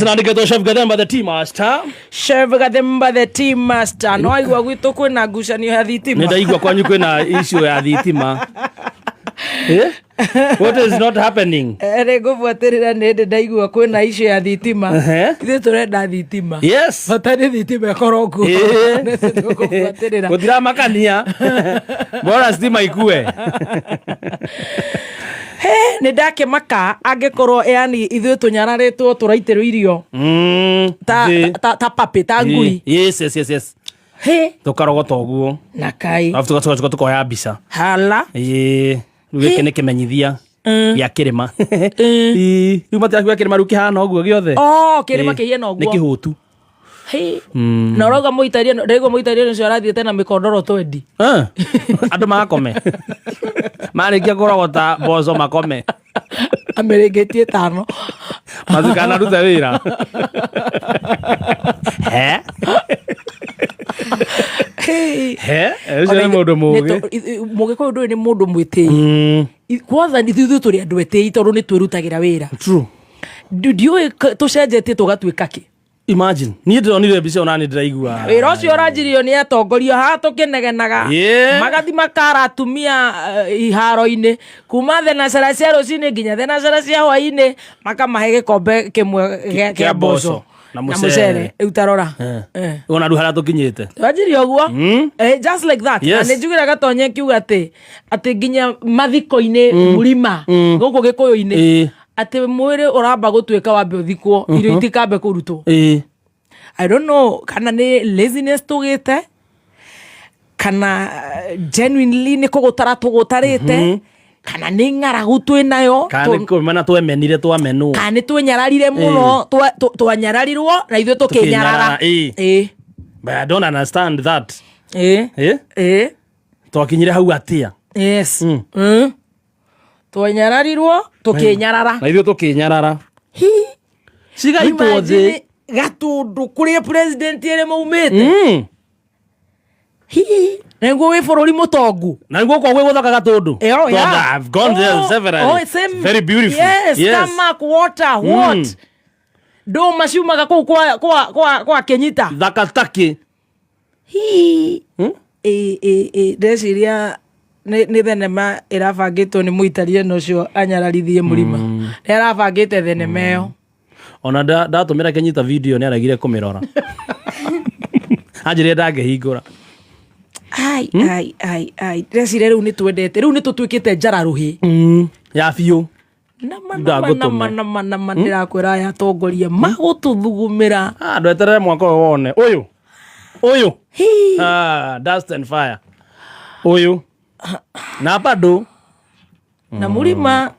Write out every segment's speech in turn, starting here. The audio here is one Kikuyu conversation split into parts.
Sinandiketwo Chef Gathemba the tea master. Chef Gathemba the tea master. No aigua gwitũ kwĩna ngucanio ya Nĩ thitima. ndaigua kwanyu kwĩna issue ya thitima. Eh? What is not happening? Rĩ ngũbuatĩrĩra nĩ ndĩ ndaigua kwĩna issue ya thitima. Ehe. Ithuĩ tũrenda thitima. Yes. Bata nĩ thitima ĩkorwo kuo. Eh. Nĩ tũkũbuatĩrĩra. Gũtiramakania. Bora stima ikue. He, nĩ ndakĩmaka angĩkorwo yani ithuĩ tũnyararĩtwo tũraitĩrwo irio ta, Thĩ. ta puppy, ta ngui. Yes. He, Tũkarogota ũguo. na kai. Alafu tugacoka tukoya mbica. Hala. Ĩĩ. Rĩu gĩkĩ nĩ kĩmenyithia gĩa kĩrĩma. Ĩĩ. Rĩu matirakiuga kĩrĩma rĩu kĩhana ũguo gĩothe. Oh, kĩrĩma Ĩĩ. kĩhiana Nĩ ũguo. kĩhũtu. He. Na ũrauga mũitariano, ndaigua mũitariano ũcio arathiĩte na mĩkondoro twendi. Eh, andå magakome marä kå rogota mboco makome Amĩrĩngĩtie ĩtano. matikanarute wä ra he Hey. he å cio nä må ndå må gä Mũgĩkũyũ ndũĩ nĩ mũndũ mwĩtĩi. Kwanza ithuĩ tũrĩ andũ etĩi tondũ nĩ twĩrutagĩra wĩra. Ndiũĩ tũcenjetie tũgatuĩka kĩ. Imagine niä ndä ronire mbica ona nä ndä raigua Wĩra ũcio ũranjirio nĩ atongoria haha tũkĩnegenaga. Yeah. Magathi makara atumia iharo-inĩ kuma thenacera cia rũcinĩ nginya thenacera cia hwaĩ-inĩ makamahe gĩkombe kĩmwe kĩa mboco na mũcere. Rĩu tarora. Eh. Ona rä u harä a tå kinyä te Wanjirie ũguo. Just like that. Yes. Na nĩ njugire gatonye kiuga atĩ nginya mathiko-inĩ mũrima gũkũ gĩkũyũ-inĩ Ĩĩ. atĩ mwĩrĩ ũramba gũtuĩka wambe ũthikwo irio itikambe kũrutwo. I don't know kana nĩ laziness tũgĩte kana genuinely nĩ kũgũtara tũgũtarĩte kana nĩ ng'aragu twĩ nayo kana nä kå mena twemenire twamenwo kana nĩ twenyararire mũno twanyararirwo na ithuĩ tũkĩnyarara. Tũkĩnyarara, ĩĩ. Ĩĩ. But I don't understand that. Ĩĩ. Eh? Ĩĩ. Twakinyire hau atia. Yes. Twanyararirwo tũkĩnyarara. Na ithuĩ tũkĩnyarara. Hi. Cigaitwo thĩ. Imagine Gatũndũ kũrĩa president erĩ maumĩte. Hi. Nĩguo wĩ bũrũri mũtongu. Na niguo kwa gwĩ gũthaka Gatũndũ. Eh, oh, yeah. Tondũ I've gone there Oh, severally. oh, same. Very beautiful. Yes, tarmac, water, what? Ndũma ciumaga kũu kwa Kĩnyita. Thaka takĩ. Hi. Ĩ, ĩ, ĩ, ndeciria nĩ thenema ĩrabangĩtwo nĩ mũitariano ũcio anyararithie mũrima. Nĩ arabangĩte thenema ĩyo. Ona ndatũmĩra Kĩnyita video nĩ aregire kũmĩrora. Anjĩrire ndangĩhingũra. Ai, ai, ai, ai. Ndeciria rĩu nĩ twendete, rĩu nĩ tũtuĩkĩte njara rũhĩ. Ya biũ. Nama, nama, Ndagũtũme. nama, nama, nama, ndĩrakwĩra aya atongoria magũtũthugumĩra. Ah, ndweterere mwaka ũyũ wone. Ũyũ. Ũyũ. Hi. Ah, dust and fire. Ũyũ. Na bado Na mũrima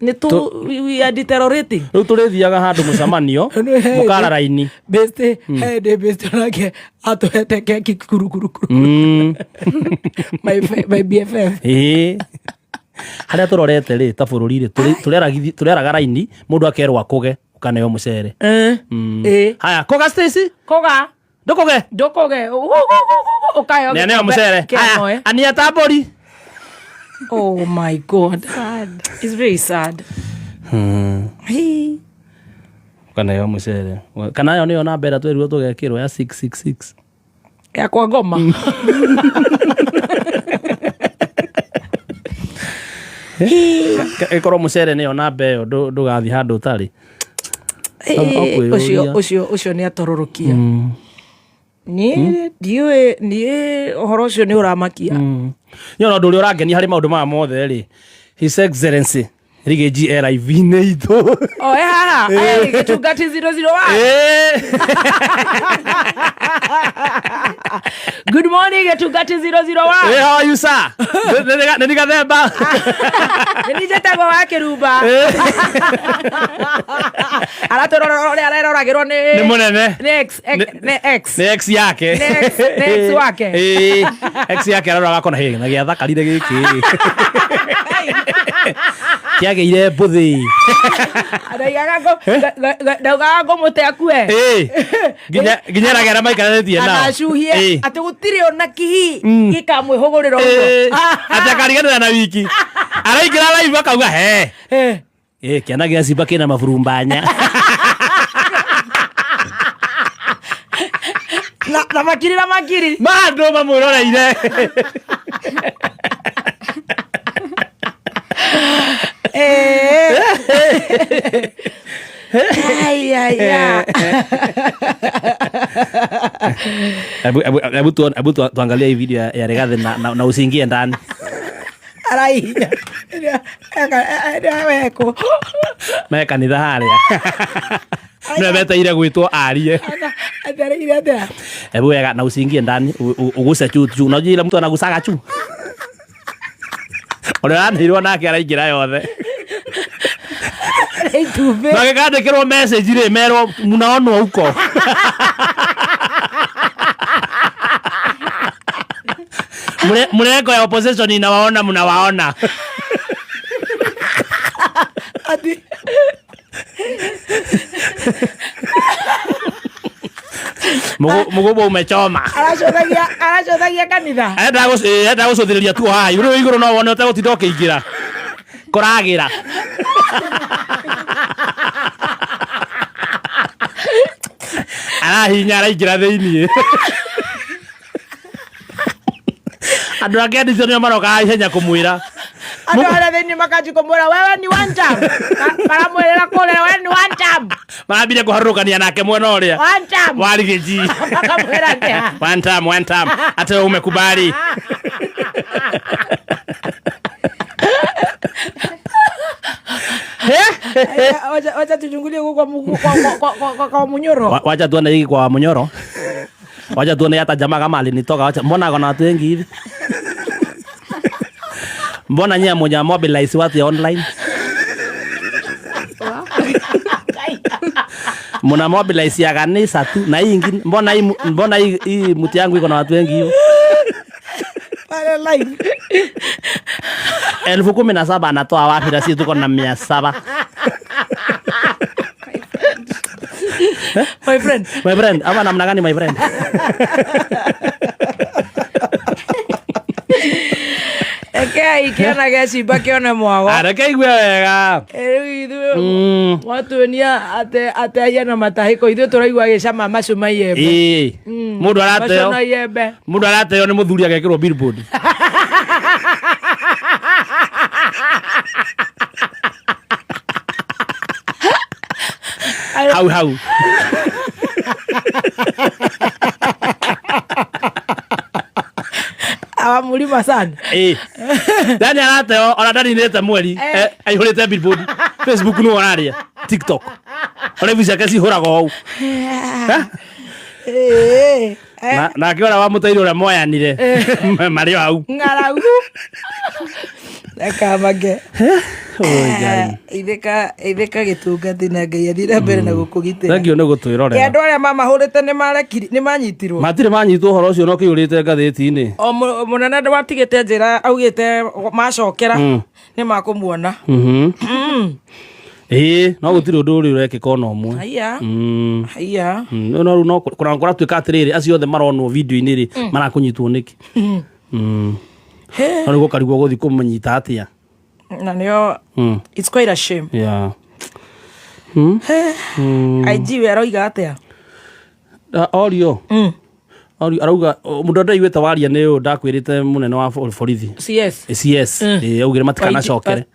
nĩ tũ we are deteriorating. rĩu tũrĩthiaga handũ mũcemanio mũkara raini. Beste, he ndĩ beste onake atũhete keki kurukuru. My BFF. Ĩĩ. Harĩa tũrorete rĩ ta bũrũri rĩ tũrĩaraga raini mũndũ akerwo akũge ũkaneo mũcere. Ĩĩ. Haya, kũga Stacy. Kũga. Ndũkũge. Ndũkũge. Ũkaheo Nĩaneo gĩkombe mũcere. kĩa Haya, moe. ania ta mbũri. Oh my God. It's very sad. Hey. Ũkaneo mũcere. Kana ĩyo nĩyo namba ĩrĩa twerirwo tũgekĩrwo ya 666. Ya kwa ngoma. Ĩkorwo mũcere nĩyo namba ĩyo ndũgathiĩ handũ ũtarĩ. Ĩĩ, Ũkwĩyũria. ũcio nĩ atororokia. Niĩ ndiũĩ niĩ ũhoro ũcio nĩ ũramakia. Nĩ ona ũndũ ũrĩa ũrangenia harĩ maũndũ maya mothe rĩ, His Excellency Riggy LIV-inĩ itũ. Oh, eh, haha. Eh, gĩtungati 001. Ĩĩ. Good morning gĩtungati 001. Hey, how are you, sir? Nĩ nĩ Gathemba. Nĩ niĩ njĩtagwo wa Kĩrumba. Aratũrora ũrĩa areroragĩrwo nĩ Nĩ mũnene. Nĩ ex, nĩ ex. Nĩ ex yake. Nĩ ex wake. Ĩĩ. Ex yake arora gakona hĩ na gĩathakarire gĩkĩ. Kĩagĩire mbũthĩ. Ndaugaga ngũmũte akue. Ĩĩ. Nginya ĩragera maikarĩtie nao. Kana acuhie Ĩĩ. atĩ gũtirĩ ona kihi gĩkamwĩhũgũrĩra Ĩĩ. ũguo. Atĩ akariganĩra na wiki. Araingĩra live akauga he. Eh. Ĩĩ, kĩana gĩa simba kĩna maburumbanya. Na makiri na makiri. Ma andũ mamwĩroreire. Eh. Ai, ai, ai. Hebu tuangalie hii video ya Rigathi na usiingie ndani. Araihinya. Weko. Me kanitha harĩa nĩwe meteire gwĩtwo arie. Atarĩire atĩa? Hebu wega na usiingie ndani, uguse chu chu. Unajua ile mtu anagusaga chu. Ũrĩa ũranĩirwo nake araingĩra yothe. Itumbĩ. Magĩkandĩkĩrwo message rĩ, merwo mnaonwo huko. Mrengo ya opposition inawaona, mnawaona. Ati. Mũgũbũ umechoma. Aracũthagia kanitha. Enda gũcũthĩrĩria tu haha igũrũ igũrũ, no wone ũtegũtinda ũkĩingĩra kũragĩra. Arahinya araingĩra thĩiniĩ. Andũ ake andĩcio nĩo maroka ihenya kũmwĩra. Andũ arĩa thĩinĩ makanji kũmwĩra, "Wewe ni one term." Maramwĩrĩra kũrĩa, "Wewe ni one term." Marambire kũharũrũkania nake mwena ũrĩa One term. Warigĩji. Makamwĩra atĩa? One term, one term, ate wewe umekubali. Wacha tuchungulie huko kwa Munyoro. Wacha tuone hiki kwa Munyoro. Wacha tuone hata jamaa kama alinitoka. Wacha, mbona kuna watu wengi hivi? Mbona nyie moja mobilize watu ya online? Muna mobilize ya kanisa tu na hii ingine, mbona hii mti yangu iko na watu wengi hiyo? Pale live. 17,000 anatoa wapi na sisi tuko na 700? My friend. My friend, ama namna gani, my friend? Rekei kĩona gĩa cimba kĩone mwago. Reke igue wega. Rĩu ithuĩ watuonia atĩ ahiana matahĩko, ithuĩ tũraigua gĩcama macio ma iembe. Ĩĩ. Mũndũ Macio arateo na iembe. Mũndũ arateo nĩ mũthuri agekĩrwo billboard. Hau hau. Awa mũrima sana. Ĩĩ. Dani arateo ona ndaninĩte mweri aihũrĩte billboard. Facebook nĩwe ũraria. TikTok. Ona ciake cihũraga ũũ. Ĩĩ. Nake ũrĩa wamũteire, ũrĩa moyanire, marĩ o hau. Ng'aragu rekamake. Oi, Ngai. Ithĩka gĩtungati na Ngai athiĩ na mbere na gũkũgitĩra. Thank you nĩ gũtwĩrorera. Andũ arĩa mamahũrĩte nĩ manyitirwo? Matirĩ manyitwo, ũhoro ũcio no kĩihũrĩte ngathĩti-inĩ. O mũnene watigĩte njĩra augĩte macokera nĩ makũmuona. Ĩĩ, no gũtirĩ ũndũ ũrĩ ũrekĩka ona ũmwe. Haiya. Haiya. No rĩu no kũratuĩka atĩrĩrĩ, acio othe maronwo video-inĩ rĩ, marakũnyitwo nĩkĩ? He. No rĩu gũkarigwo gũthiĩ kũmũnyita atĩa. Na nĩo it's quite a shame. IG we aroiga atĩa? Ah, orio orio arauga mũndũ ndaiguĩte waria nĩ ũyũ ndakwĩrĩte, mũnene wa borithi. CS. CS. Augire matikanacokere,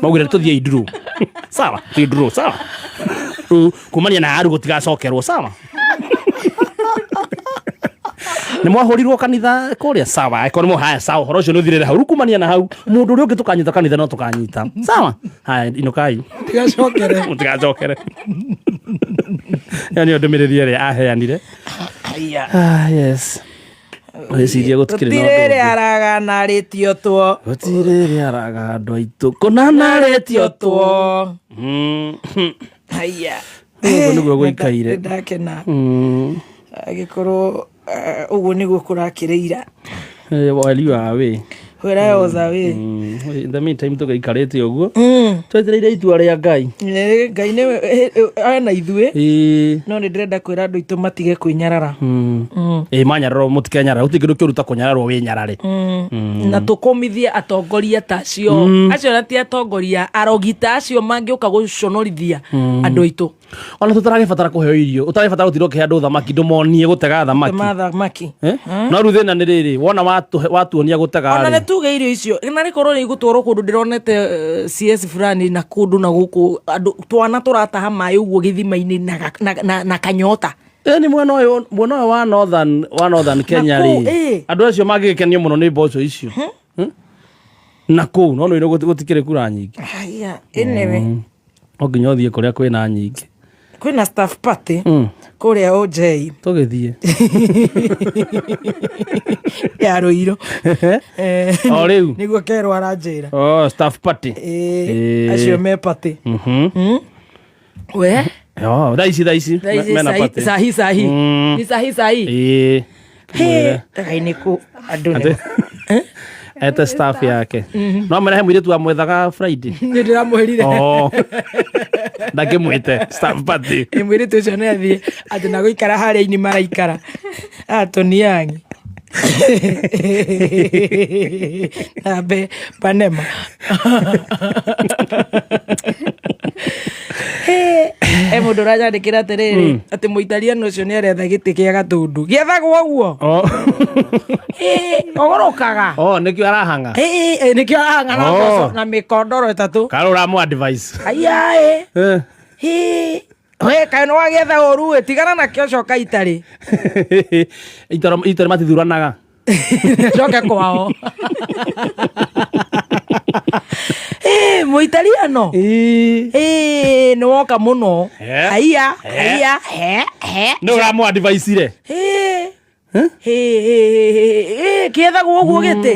maugire tũthiĩ induru sawa, tũthiĩ induru sawa. Rĩu kumania na haru gũtigacokerwo sawa. Nĩ mwahũrirwo kanitha kũrĩa sawa, angĩkorwo nĩ haya sawa, ũhoro ũcio nĩ ũthirĩre hau. Rĩu kumania na hau, mũndũ ũrĩa ũngĩ tũkanyita kanitha no tũkanyita sawa. Haya, inũkai. Tigacokere. Mũtigacokere. Ĩyo nĩyo ndũmĩrĩri ĩrĩa aheanire. Haiya. Ah, yes, wĩcirie gũtikĩrĩ na ũndũ Gũtirĩ ũngĩ. rĩaraga narĩtio two. Gũtirĩ rĩaraga andũ aitũ kũna narĩtio two. Two. Haiya. Ũguo nĩguo gũikaire. Ndakena agĩkorwo ũguo nĩguo kũrakĩrĩ ira. Wali wa wĩ. Where I was away. In the meantime tũgĩikarĩte ũguo twetereire itua rĩa Ngai. Ngai nĩwe ena ithuĩ. No nĩ ndĩrenda kwĩra andũ aitũ matige kwĩnyarara. Ĩ manyararwo, mũtikenyarara, gũtirĩ kĩndũ kĩũru ta kũnyararwo wĩnyarare. Na tũkũmithie atongoria ta acio, acio na ti atongoria, arogi ta acio mangĩũka gũconorithia andũ aitũ. Ona tũtaragĩbatara kũheo irio, ũtaragĩbatara gũtinda ũkĩhe andũ thamaki, ndũmonie gũtega thamaki. Tema thamaki. Eh? No rĩu thĩna nĩ rĩrĩ, wona watuonia gũtega Ona rĩ, nĩ tuge irio icio na rĩkorwo nĩ igũtwarwo kũndũ ndĩronete CS fulani na kũndũ na gũkũ andũ twana tũrataha maĩ ũguo gĩthima-inĩ na kanyota. Ĩ, nĩ mwena ũyũ wa northern Kenya kũu, rĩ, andũ acio mangĩgĩkenio mũno nĩ mboco icio. Na kũu no nĩ gũtikĩrĩ kura nyingĩ. Haya, anyway. No nginya ũthiĩ kũrĩa kwĩna nyingĩ. Kwĩna staff party kũrĩa OJ. Tũgĩthiĩ. Ya Rũirũ. O rĩu. Nĩguo kerwo aranjĩra. Oh, staff party. Acio me party. We. Oh, thaa ici Thaa ici mena sahi party. Sahi sahi. Ni sahi sahi. Ĩĩ. He, Ngai nĩ kũ andũ nĩ Ete staff yake no mena he mũirĩtu wamwethaga Friday. Nĩ ndĩramwĩrire. Oh. Ndangĩmwĩte staff party. Ĩ, mũirĩtu ũcio nĩ athiĩ atĩ na gũikara harĩa ini maraikara atoniangi nambe panema. E mũndũ ũranyandĩkĩra atĩrĩrĩ atĩ mũitaliano ũcio nĩ aretha gĩtĩ kĩa Gatũndũ gĩethagwo ũguo. Oh. Ũgũrũkaga. Oh, nĩkĩo arahanga. Nĩkĩo arahanga na Oh. mboco na mĩkondoro 3. Karå ũramũ advice. Aiyaĩ. We kaĩ nĩ wagĩetha ũru ĩ, tigana nakĩo, coka itarĩ. Itarĩ matithuranaga. Coke kwao. Ĩ, mũitaliano. Ĩ, nĩ woka mũno. Aiya, aiya, he he. Nĩ ũramũ advice re. Ĩ. Ĩ, ĩ, ĩ, ĩ, kĩethagwo ũguo gĩtĩ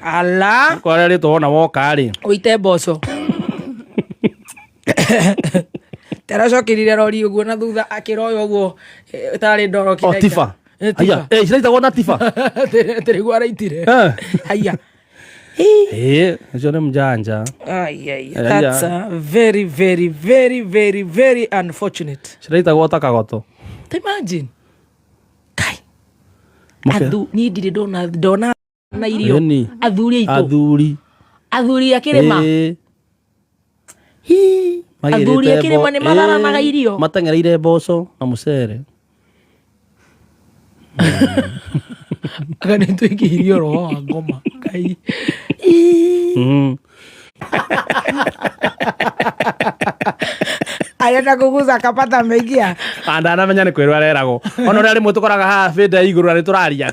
ala. Kwarĩa rĩtwa wona woka rĩ. Ũite mboco teracokirire rori ũguo na thutha akĩroya ũguo, tarĩ ndoro. Oh, tiba. Aya, ciraitagwo na tiba. Tĩrĩguo araitire. Haya. Ĩ, ũcio nĩ mjanja. Ai, ai, Aya. that's very, very, very, very, very unfortunate. Ciraitagwo ta kagoto. Ta imagine. Kai, Mũke- athu niĩ ndirĩ ndona na irio. Ĩni. Athuri aitũ. Athuri. Athuri a kĩrĩma. Ĩ. Hi. Athuri a kĩrĩma nĩ matharanaga irio. Mateng'ereire mboco na mũcere. Anga nĩ twĩkĩirio roho wa ngoma. Ngai. Arenda kuguza akapata ameingia. Ndanamenya nĩ kwĩrwo areragwo ona ũrĩa rĩmwe tũkoraga haha bĩnda igũrũ na nĩ tũraria,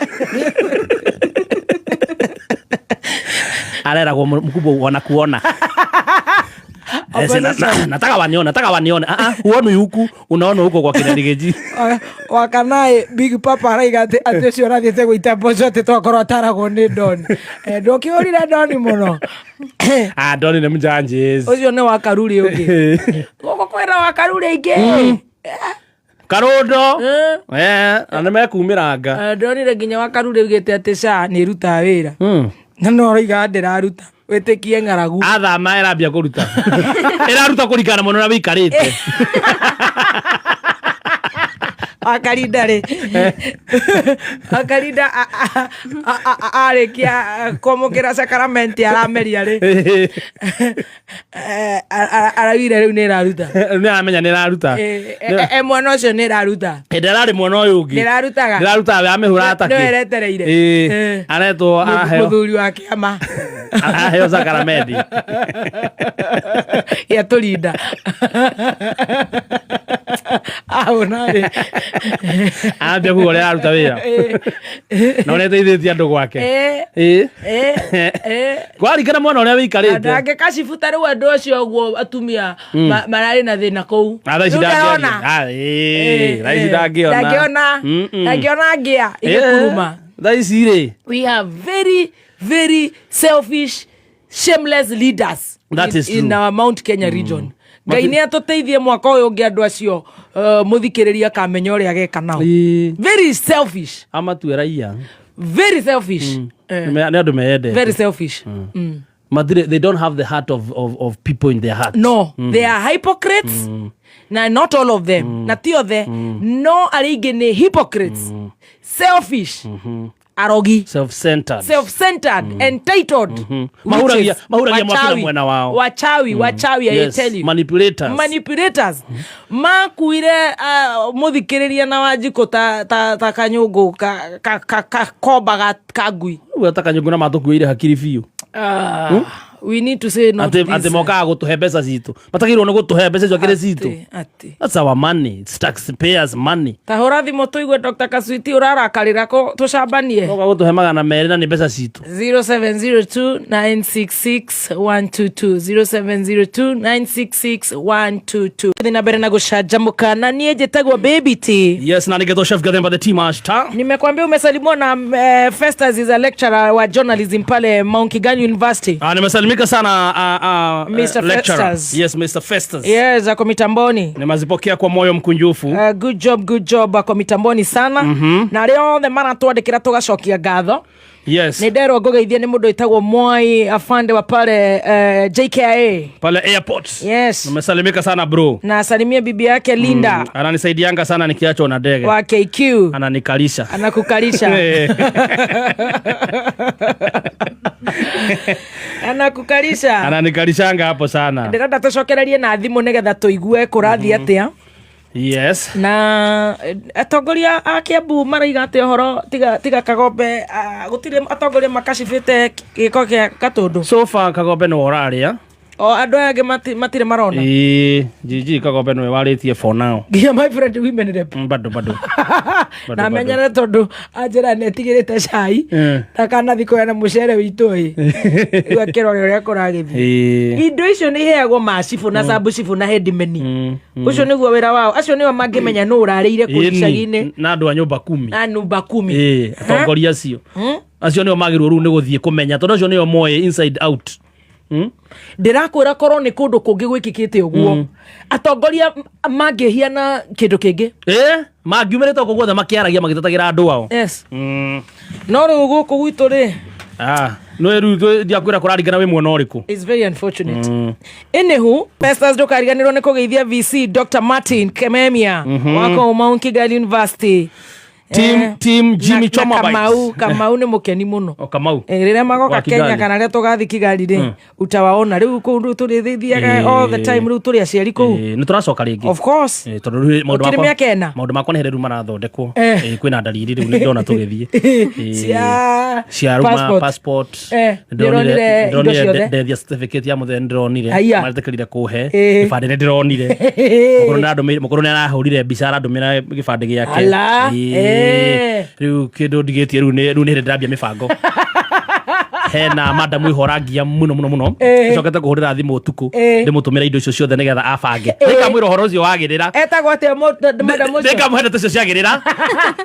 areragwo mkubwa wanakuona. Nataka wanione, nataka wanione. Ah, ah, huoni huku, unaona huko kwa kina Rigathi. Wakanaĩ Big Papa araiga atĩ ũcio ũrathiĩte gũita mboco atĩ twakorwo ataragwo nĩ Doni. Ndũkĩũrire Doni mũno. Ah, Doni nĩ mjanjis. Ũcio nĩ wa Karuri ũngĩ gũkũ, kwĩna wa Karuri aingĩ. Karundo. Na nĩ mekumĩranga. Ndonire nginya wa Karuri augĩte atĩ SHA nĩ ĩrutaga wĩra na no ũroiga ndĩraruta, wĩtĩkie ng'aragu. Athama ĩrambia kũruta, ĩraruta kũringana mũno na wĩikarĩte. Wakarinda rĩ, Wakarinda arĩkia kwamũkĩra sacramenti arameria rĩ, araugire rĩu nĩ ĩraruta. Nĩ aramenya nĩ ĩraruta. E mwena ũcio nĩ ĩraruta. Hĩndĩ ĩrarĩ mwena ũyũ ũngĩ. Ndĩrarutaga. Ndĩrarutaga, amĩhũraga takĩ. Nĩwe eretereire. Aretwo araheo. Mũthuri wa kĩama. Araheo sacramenti. Gĩa tũrinda ahũna rĩ. Arambia kuga ũrĩa araruta wĩra na ũrĩa ĩteithĩtie andũ gwake. Kwarikana mwena ũrĩa wĩikarĩte. Ndangĩkacibu ta rĩu andũ acio ũguo atumia mararĩ na thĩna kũu. Ah, thaa ici Rĩu ndangĩaria. ndarona. Ah, thaa ici ndangĩona. Ndangĩona. Ndangĩona ngĩa igĩkuruma. Thaa ici rĩ. We have very, very selfish, shameless leaders That is in true. our Mount Kenya region. Ngai nĩ atũteithie mwaka ũyũ ũngĩ andũ acio, mũthikĩrĩria akamenya ũrĩa ageka nao. Very selfish. Amatue raia. Very selfish. Nĩ andũ meyendete. Very selfish. Matirĩ, they don't have the heart of people in their heart. No, they are hypocrites. Na not all of them, na ti othe, no arĩa aingĩ nĩ hypocrites, selfish, arogi, Self-centered. Self-centered, entitled. Mahuragia mwaki na Wachawi. mwena wao. Wachawi, wachawi, I tell you. Manipulators. Manipulators. Makuire muthikiriria na Wanjikũ ta kanyũngũ ka komba ka ngui. Ũguo ta kanyũngũ na matũkuĩire hakiri biũ. Ah, we need to say no to Atĩ this. atĩ mokaga gũtũhe mbeca citũ, matagĩrĩirwo nĩ gũtũhe mbeca icio kĩrĩ citũ. Atĩ That's our money. It's taxpayers' money. Ta hũra thimũ tũigue Dr. Kaswiti ũrarakarĩra kũ tũcambanie. Moka gũtũhe 200 na nĩ mbeca citũ. 0702 966 122, 0702 966 122. Thiĩ na mbere na gũcanjamũka na niĩ njĩtagwo Baby T. Yes, na nĩgetwo Chef Gathemba the Team Master. Nimekwambia umesalimiwa na Festus, is a lecturer wa journalism pale Mount Kigali University. Ah, nimesalimika sana Mr. lecturer. Festus. Yes, Mr. Festus. Yes, ako mitamboni. Nimezipokea kwa moyo mkunjufu. Good job, good job, ako mitamboni sana. Na arĩa othe maratwandĩkĩra tũgacokia ngatho. Nĩ nderwo ngũgeithie nĩ mũndũ wĩtagwo Mwai afande wa pale JKIA. Pale airport. Yes. Nimesalimika sana, bro. Na asalimie bibi yake Linda. Ananisaidianga sana nikiachwa na ndege. Wa KQ. Ananikalisha. Anakukalisha. Anakukalisha. Ananikalishanga hapo sana. Ndĩrenda tũcokererie na thimũ nĩgetha tũigue kũrathiĩ atĩa. Na atongoria a Kiambu maraiga atĩa ũhoro tiga Kagombe, gũtirĩ atongoria makacibĩte gĩko kĩa Gatũndũ? So far Kagombe nĩwe ũrarĩa. O andũ aya angĩ matirĩ marona. Ĩĩ, GG Kagombe nĩwe warĩtie for now. Nginya my friend women rep. Bado bado. Na Bado. menyere tondũ anjĩra nĩ etigĩrĩte cai takanathi kũoya na mũcere witũ ĩ, rĩu akĩrore ũrĩa kũragĩthiĩ. Indo icio nĩ iheagwo macibũ na sabucibũ na hedimeni. Ũcio nĩguo wĩra wao, acio nĩo mangĩmenya nũ ũrarĩire kũu Ĩni, icagi-inĩ. Na andũ a nyũmba kumi. Na nyũmba kumi. Ĩĩ, atongoria acio. Acio nĩo magĩrĩirwo rĩu nĩ gũthiĩ kũmenya tondũ acio nĩo moĩ inside out. Ndĩrakwĩra korwo nĩ kũndũ kũngĩ gwĩkĩkĩte ũguo, atongoria mangĩhia na kĩndũ kĩngĩ. Ĩĩ, mangiumĩrĩte gũkũ guothe makĩaragia magĩtetagĩra andũ ao. No rĩu gũkũ gwitũ rĩ, Ah, no rĩu ndiakwĩra kũraringana wĩ mwena ũrĩkũ. It's very unfortunate. Anywho, Festus, ndũkariganĩrwo nĩ kũgeithia VC Dr. Martin Kememia wako Mount Kigali University. Team Jimmy na Choma Bites. Kamau nĩ mũkeni mũno. O Kamau. Rĩrĩa magoka Wa Kenya Kigali. kana rĩrĩa tũgathiĩ Kigali rĩ, utawaona rĩu kũu rĩu tũrĩthiaga all the time, rĩu tũrĩ aciari kũu. Ĩĩ, nĩ tũracoka rĩngĩ. Of course. Ĩĩ, tondũ rĩu maũndũ Gũtirĩ mĩaka ĩna. Maũndũ makwa nĩ hĩndĩ rĩu marathondekwo. Ĩĩ, kwĩna ndariri rĩu nĩ ndĩrona tũgĩthiĩ. Ĩĩ, Cia cia ruma passport. Passport. Nĩndĩronire indo Ndĩronire ciothe. death certificate ya mũthee nĩndĩronire. Haiya. Maretĩkĩrire kũhe. Gĩbandĩ nĩndĩronire. Mũkũrũ nĩarahũrire mbica arandũmĩra gĩbandĩ gĩake. Ala, Ĩĩ. Eh. Rĩu kĩndũ ndigĩtie rĩu nĩ hĩndĩ ndĩrambia mĩbango hena madam ihorangia muno muno muno. Ncokete kũhũrĩra thimũ ũtukũ, ndĩmũtũmĩre indo icio ciothe nĩgetha abange. Nĩngamwĩra ũhoro ũcio wagĩrĩra. Etagwo atĩa madam ũcio? Nĩngamũhe ndeto icio ciagĩrĩra.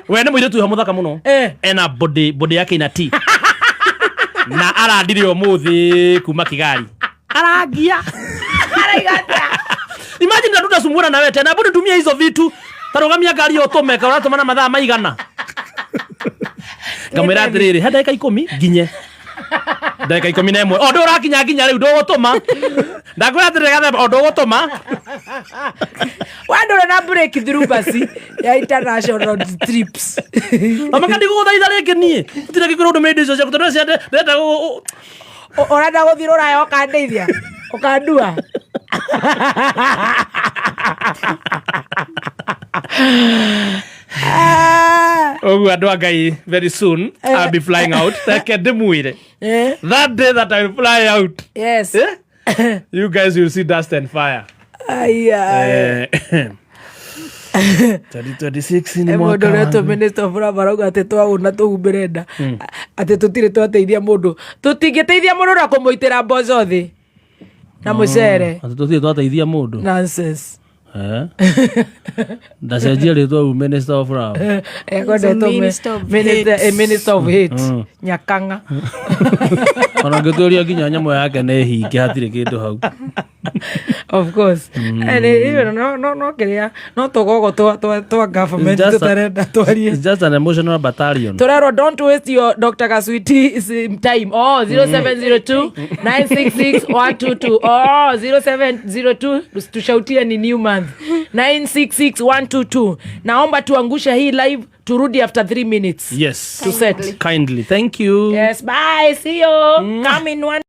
We nĩ mũirĩtu wĩho mũthaka mũno. Ena body yake ina T na arandire ũmũthĩ kuma Kigali arangia. Araiga atĩa? Imagine hatutasumbua nawe tena, hebu nitumie hizo vitu, tarugamia ngari ũtũme ka ũratũmana mathaa maigana. Ngamwĩra atĩrĩrĩ, he ndagĩka 10 nginye ndagĩka 11 o ndũrakinya nginya rĩu ndũgũtũma. Ndakwĩra atĩrĩrĩ Gathemba, o ndũgũtũma. Wandũre na break through basi ya international trips. Amaka ndigũgũthaitha rĩngĩ niĩ gũtirĩ ngĩkwĩra ũndũmĩre indo icio ciaku tondũ ndĩrenda Ũrenda gũthiĩ rũraya ũkandeithia ũkandua. Ah. Ũguo andũ a Ngai, very soon I'll be flying out. Reke ndĩmwĩre, that day that I will fly out, eh? You guys will see dust and fire. Aya. 2026 nĩ Mũndũ mwaka ũretwo wa Minister of Labour arauga atĩ twahũna tũhumbĩre nda, atĩ tũtirĩ twateithia mũndũ, tũtingĩteithia mũndũ na kũmũitĩra mboco thĩ na mũcere. Atĩ tũtirĩ twateithia mũndũ. Nonsense. Eh? Ndacenjia rĩtwa rĩu Minister of Love. Ekwendetwo Minister of minister, Hate. Minister of Hate. Nyakanga. Ona ũngĩtuĩria nginya nyamũ yake nĩ hinge, hatirĩ kĩndũ hau. Of course. No kĩrĩa no tũgogo twa government It's just tũtarenda twarie. It's just an emotional battalion. Torero, don't waste your Dr. Kaswiti time. Oh, 0702 966 122. Oh, 0702, tushautie ni new month. 966 122. Naomba tuangushe hii live, turudi after 3 minutes. Yes. To set. Kindly, thank you. Yes, bye. See you. Come in one.